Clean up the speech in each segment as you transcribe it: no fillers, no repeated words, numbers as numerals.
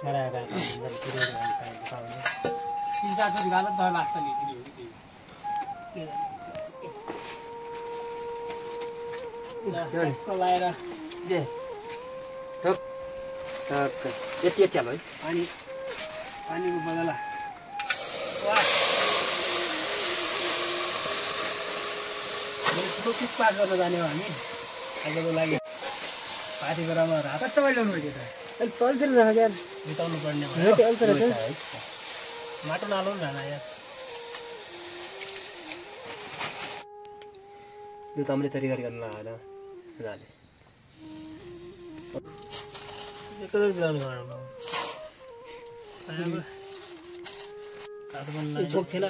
3-4 गाला 10 लाख त लिदिने हो नि कलाएर दे ठक ठक यति हाल है पानीको बदला वाह टोपिक पास गर्न जाने हो हामी आजको लागि पार्टी बेलामा रात तपाईँ ल्याउनु भयो त तलतिर राख यार बिताउनु पर्ने भयो माटो नालो नि जाना यार यो त हामीले तरिका गर्न लागेन जाने कलर बिलाउनु गर्नु चोक थिएन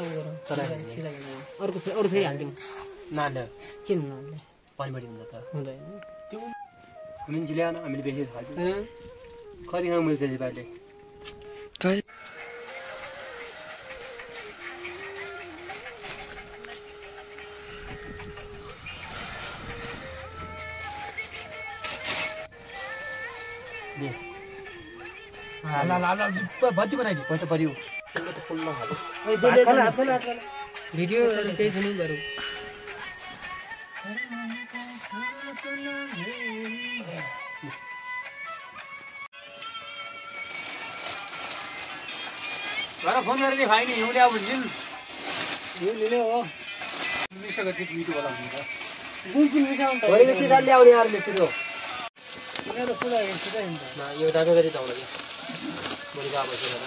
अर्को फेरि हाल्थ्यौँ नाल्यो किन नाल्ने पानी बढी हुन्छ त हुँदैन त्यो मिन्जी ल्याएन हामीले बेसी खाल्थ्यौँ कति खाउँ मैले त्यसै पाइले बत्ती बनाइदियो पैसा पर्यो भिडियो केही छैन बरु घर फोन गरेर भाइ नि हिउँ ल्याऊ भन्छन् हिउँ लिने हो मिसो गरी मिठो होला हुन्छ गुलकुल मिठो हुन्छ भोलिको टिका ल्याउने यार मिठो मेरो पुरा हेर्छु त हुन्छ न यो दाबे गरी जाउँ ल भोलि गएको छैन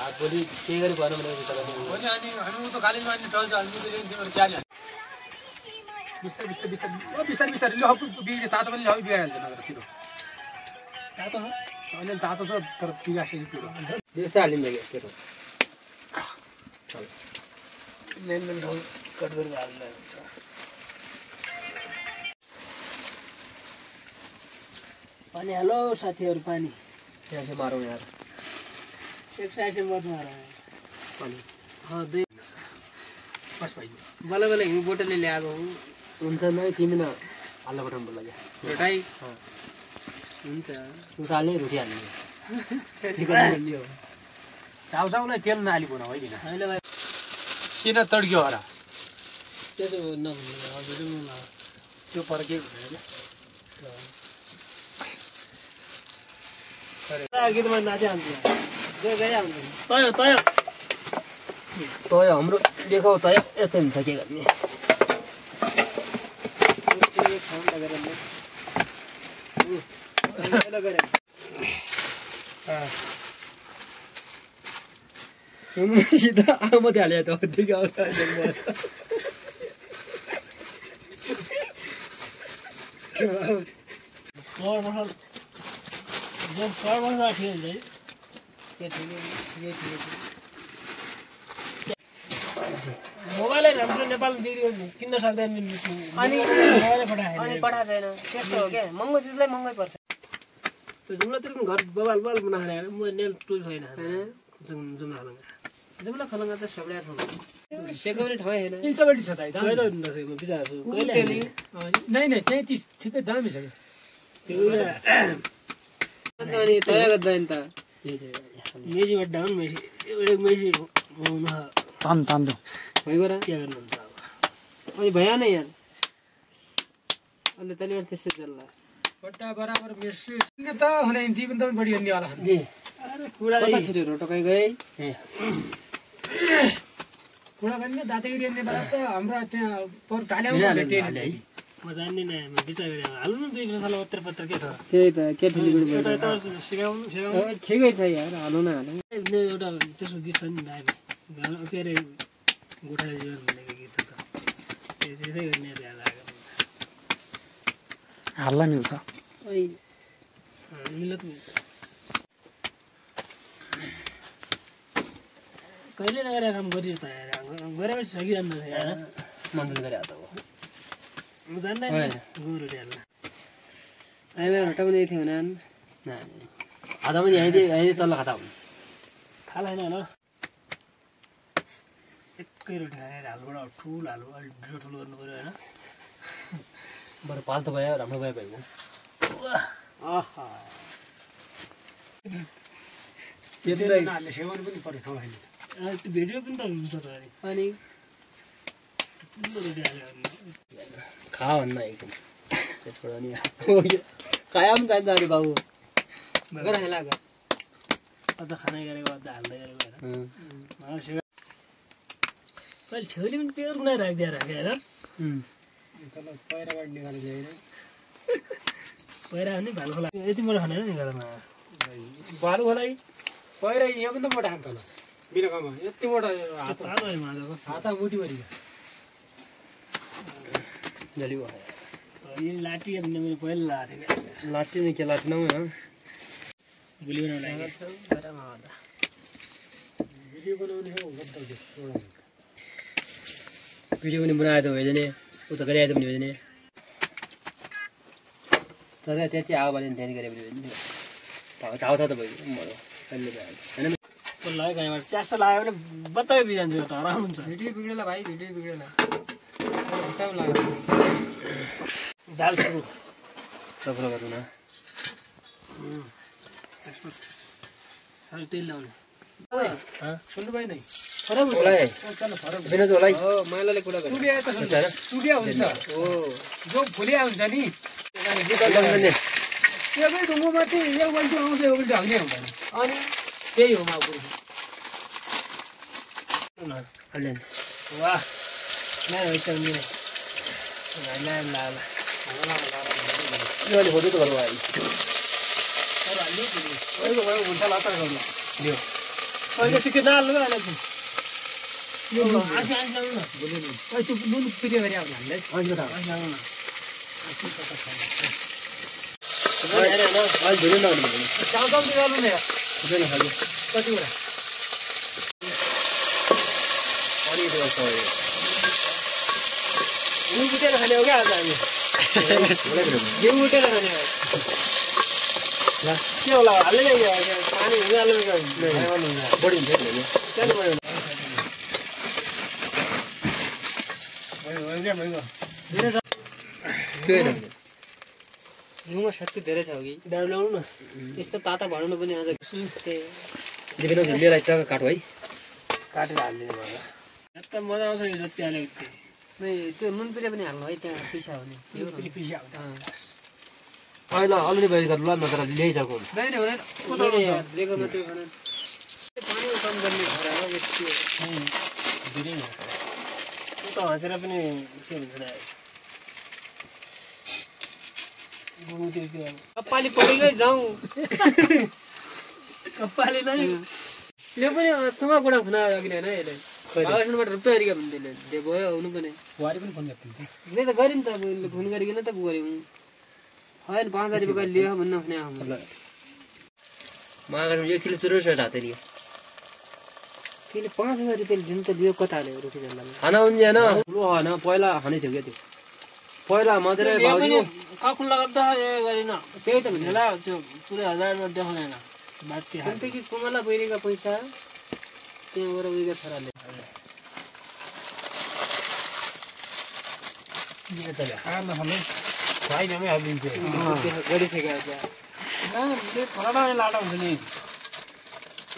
आज भोलि केही गरी भएन भने भोलि अनि हामी त कलेजमा अनि टल्छ अनि तिम्रो क्यारी बिस्तारै बिस्तारै ल बिग्रे तातो पनि ल बिगाइहाल्छ नगर किलो तातो हो अहिले तातो छ तर पिगासेको किलो त्यस्तै हालिन्छ कि तेरो चल मेन ठाउँ कट गरेर हाल्दा हुन्छ पानी हालो साथीहरू पानी यहाँ मारौँ यार एक साइडसे मर्नु पानी दुई बस भाइ बल्ल बल्ल हिउँ बोटलले ल्याएको हुन्छ नै तिमी न हाल्दा पठाउनु पर्ला रोटाइ हुन्छ उकाल्ने रोटी हाल्ने हो चाउचाउलाई तेल नहाली बनाऊ है किन किन तड्क्यो हरा त्यसो नभन्नु त्यो फर्केको हुँदैन गीतमा नाचे तय हाम्रो देखाउ तय यस्तै हुन्छ के गर्ने आमा हाले त मोबाइल हाम्रो नेपाल किन्न सक्दैन अनि पठा छैन त्यस्तो हो क्या महँगो चिजलाई महँगै पर्छ त्यो जुम्लातिर पनि घर बबाल बनाएर म नेल टुल छैन जुम्ला खलङ्गा त सबैले सेकाउने ठाउँ होइन इन्चबडी छ त कहिले नसकेको बिचार छु कहिले नै 33 ठिकै दामी छ अनि तय गर्दैन त मेसीबाट डाउन मेसी एउटा मेसी हुन तान दो भइगरा के गर्नुहुन्छ अब अनि भया नै यार अनि तैँले त्यसै चल्ला पट्टा बराबर मेसी त हुने ती पनि त बढी अन्य होला जी अरे कुडा कता छिटो रोटकाइ गए कुडा गर्ने दातेगिरी अन्य बेला त हाम्रो त्यहाँ पर ढाल्याउ भेटे म जान्दिन म बिचार हाल्नु दुई साल उत्तर पत्र के छ त्यही त के ठिली गुडी त सिकाउनु ठिकै छ यार हाल्नु न हाल्नु एउटा त्यसको गीत छ नि दाइ के अरे गोठाले जीवन भनेको गीत छ त त्यसै गर्ने हाल्ला मिल्छ मिल्छ कहिले नगरेको काम गरिस् त यार गरेपछि सकिरहनु छ यार मन्डल गरे त हो म जान्दैन गोरु हाल्न अहिले रोटा पनि थियो भने आधा पनि यहीँ तल्लो खाता हुन् थाहा छैन होला एकै रोटी खाएर हालुबाट ठुलो हालु अलिक ठुलो गर्नु पऱ्यो होइन बरु पाल्तो भयो राम्रो भयो भएको त्यतिलाई नाले सेवन पनि पर्छ ठाउँ हैन त्यो भिडियो पनि त हुन्छ त अनि खा भन्न एकदम त्यसबाट अनि खाया पनि चाहिन्छ अरे बाबु गर खाइला अझ खाना गरेको अझ हाल्दै गरेको होइन कहिले ठेउली पनि पेयर कुनै राखिदिएर राखेँ हेर पहिराबाट निकालेको होइन पहिरा नि भालु खोला यति मोटो खाने नि घरमा भालु खोला पहिरा यहाँ पनि त मोटा खान्छ होला बिरकामा यति मोटा हात मुठीभरि जलियो यो लाठी मैले पहिला लगाएको थिएँ लाठी नै के लाठी नौ होइन भोलि बनाउनु लागि भिडियो बनाउने हो भिडियो पनि बनाए त होइन नि उता गरिआए त पनि होइन नि तर त्यति आयो भने त्यति गरे पनि होइन थाहा छ त भयो कहिले होइन लाग्यो कहीँबाट च्यासो लाग्यो भने बतायो बिजान्छु त हराउनु हुन्छ भिडियो बिग्रेला भाइ भिडियो बिग्रेला लाग्यो दाल सुरु सफल गर्नु न तेल लाउने सुन्नु भएन फरक होला है बिनोद होला हो माइलाले कुरा गर्छ सुबिया त सुबिया हुन्छ हो जो फुलिया हुन्छ नि त्यो पनि ढुङ्गोमा चाहिँ यो गल्ती आउँछ यो गल्ती हाल्ने हुन्छ अनि त्यही हो माउ पुरी हाल्ने वाह नै होइन नि ना ला ला यो अलि फोटो त गरौ भाइ अरे हाल्नु नि ओइ हुन्छ लाता गर्नु लियो अहिले चाहिँ दाल ल अहिले यो आज आज लाउनु न बोल्नु नि ओइ त्यो नुन पिरे गरे आउनु हामीले अहिले त आज लाउनु न अरे न आज धेरै नआउनु भने चाउ चाउ निकाल्नु नि धेरै खालु कति वटा अनि त्यो सय उ बुटेर खाने हो क्या आज हामी यो बुटेर खाने हो ल के होला हाल्ने नि पानी उगाल्नु बढी हुन्छ नि त्यहाँ भयो होइन भयो धेरै छ हिउँमा शक्ति धेरै छ कि डाउ ल्याउनु न यस्तो ताता बनाउनु पनि आज देखिन झुलिएर टक्क काटो है काटेर हालिदिनु भयो एकदम मजा आउँछ यो जति हालेको त्यो नुन पिरे पनि हाल्नु है त्यहाँ पिसा हुने त्यो पिसा अहिले अलरेडी भयो गर्नु ल नत्र ल्याइसक्नु होइन भने लिएको मात्रै खानु पानी कम गर्ने खरा हो यति धेरै हो त हजेर पनि के भन्छ कपाली परेकै जाउँ कपाली नै यो पनि अचम्म कुरा खुना अघि होइन यसले बाबासँगबाट रुपियाँ हेरिका भन्दै दे भयो हुनु पनि बुहारी पनि फोन गर्छु मैले त गरेँ नि त मैले फोन गरिकन त गऱ्यौँ होइन 5000 रुपियाँ कहिले लियो भन्न भने हामीलाई मागेर 1 किलो चुरो छ हाते नि किन 5000 रुपियाँ जुन त लियो कता हाल्यो रुखी जल्लाले खाना हुन्छ हैन ठुलो हैन पहिला खाने थियो के त्यो पहिला मात्रै भाउजू काकुन लगाउँदा ए गरिन त्यही त भन्नेला त्यो पुरै 1000 मा देखाउँदैन बाटकी हाल्थे कि कुमला बहिनीका पैसा त्यहाँ गएर उइका छोराले के त खाना खाने भाइ नामै हालिदिन्छ गरिसकेको छ ना ले फलाना लाडा हुन्छ नि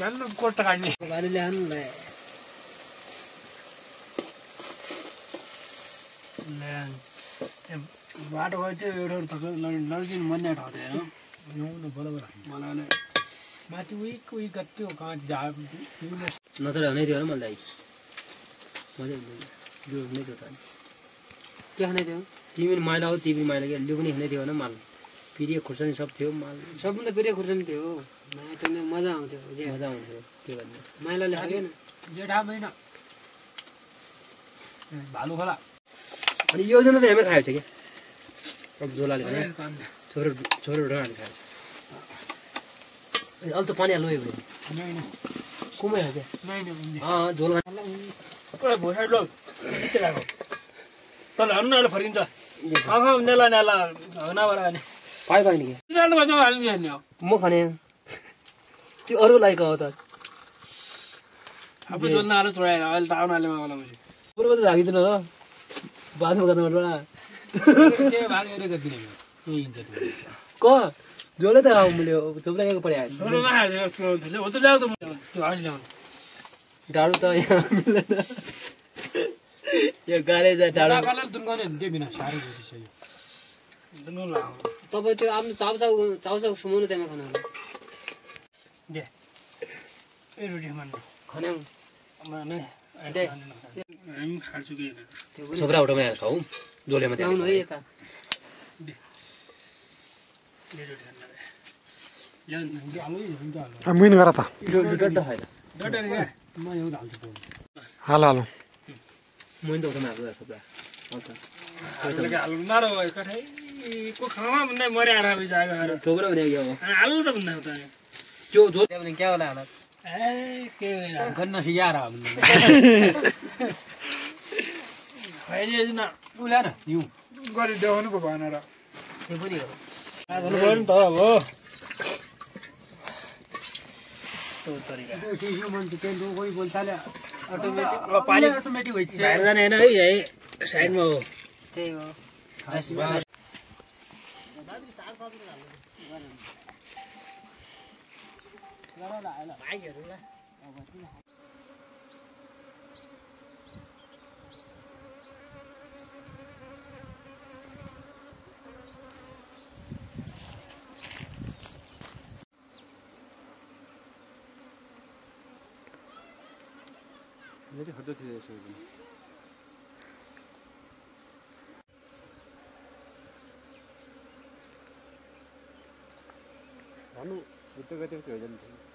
जान्नु कोट काट्ने गाडी ल्याउनु ल बाटो गयो चाहिँ एउटा लड्किनु मन नै ठाउँथ्यो होइन ल्याउनु बराबर मलाई माथि उही गत्यो कहाँ जा नत्र हुनै थियो मलाई मजा यो हुनै थियो त के खाने थियो तिमी माइला हो तिमी माइला के लु पनि खाने थियो होइन माल पिरिया खुर्सानी सब थियो माल सब त पिरिया खुर्सानी थियो माटोले मजा आउँथ्यो मजा आउँथ्यो त्यो भन्ने माइलाले खाएन जेठा महिना भालु खोला अनि यो जना त हामी खाएको छ के अब झोलाले खाने छोरो छोरो ढाँड खायो अहिले त पानी हाल्नु होइन कुमै हो क्या झोल पुरा भोसाड लोक तल हाल्नु न फर्किन्छ आँखा नेला नेला नभएर खाने पाइ पाइने के म खाने त्यो अरू लाइक हो त आफू जोल्न आलु चोडाएर अहिले त आउन आलेमा मलाई पूर्व त झाकिदिनु हो बाथरुम गर्नुपर्छ के भाग हेरेको दिने यही हिन्छ क जोले त आऊ मैले थुप्रै एक पड्या छोरोमा हाल्यो जस्तो थियो हो त जाऊ त त्यो हाँस ल्याउनु डाडु त यहाँ मिल्दैन यो गाले जा डाडु काकाले दुनगाउने हुन्थ्यो बिना साह्रै भइसक्यो दुनगाउनु लाऊ तपाईँ त्यो आफ्नो चाउचाउ सुमाउनु त्यहाँ खानु दे ए रोटी खानु खान्यौ नै दे हामी खान्छु कि छोप्रा उठाउमै हाल्छ हौ जोलेमा त्यहाँ आउनु है यता ले रोटी खानु ल्याउ हाल्नु मुइन गर त डड्ड खाएन डटेर क्या म एउटा हाल्छु हाल हाल मुइन त उठाउमै हाल्छ छोप्रा हाल्नु नारो कठैको खामा भन्दा मरे आएर बिसाएको खाएर छोप्रा भने के अब हाल्नु त भन्दा त त्यो जो भने क्या होला हालत ए के गन्न सियार अहिले न उला न हिउँ गरी देखाउनु पो भएन र त्यो पनि हो गर्नु पऱ्यो नि त अब त्यो तरिका शिशु मान्छे त्यो कोही बोल्छाले अटोमेटिक पानी अटोमेटिक भइन्छ बाहिर जाने होइन है यही साइडमा हो त्यही हो धेरै खर्च थियो यसो भन्नु भित्र गएको थियो